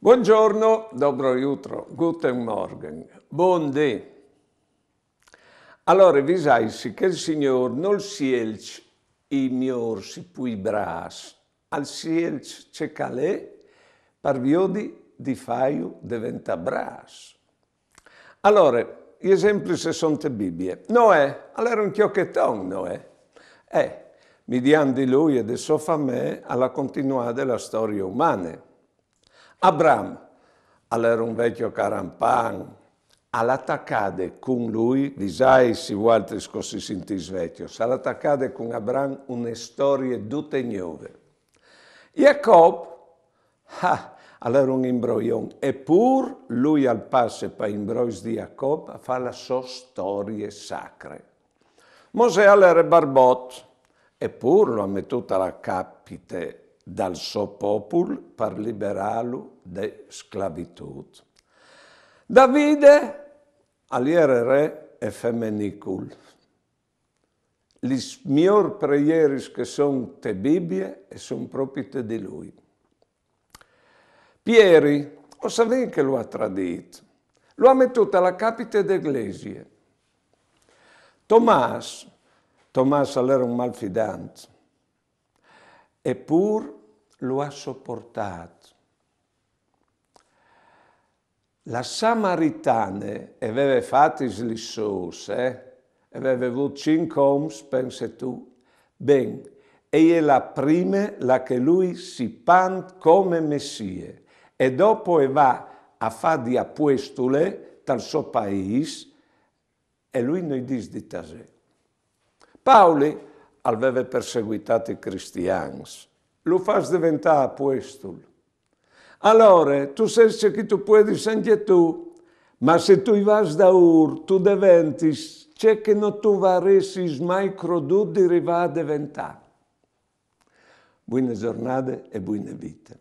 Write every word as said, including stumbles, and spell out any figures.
Buongiorno, dobro jutro, guten Morgen, bundì. Alore, visaitsi che il Signôr nol sielç i miôrs, i plui brâfs, al sielç ce che al è par viodi di fâju deventâ brâf. Alore, i esemplis a son te Bibie. Noè, al jere un cjocheton, Noè. Eh, midiant di lui e de sô famee, al à continuade la storie umane. Abram, al jere un vecjo carampan, al à tacade cun lui, visaitsi vualtris che o si sintîs vecjos, al à tacade cun Abram une storie dute gnove. Jacop, ah, al jere un imbroion, e pûr lui al passe pai imbrois di Jacop a fâ la sô storie sacre. Mosè al jere barbot, e pûr lu à metût a la capite dal so popul par liberâlu de sclavitût. Davide al jere re e femenicul. Lis miôr preieris che a son te Bibie e son propit di lui. Pieri, o savìn che lu à tradît, lu à metût a la capite de glesie. Tomàs, Tomàs al jere un malfidant, e pûr lu à soportât. La samaritane e veve fatis lis sôs, eh? E veve vût cinc oms, pense tu. Ben, e je la prime la che lui si pant come Messie, e dopo e va a fâ di apuestule tal so paîs, e lui no i dîs di tasê. Pauli al veve perseguitât i cristians, lu fâs deventâ apuestul. Alore, tu sês ce che tu puedis ancje tu, ma se tu i vas daûr, tu deventis ce che no tu varessis mai crodût di rivâ a deventâ. Buine zornade e buine vite.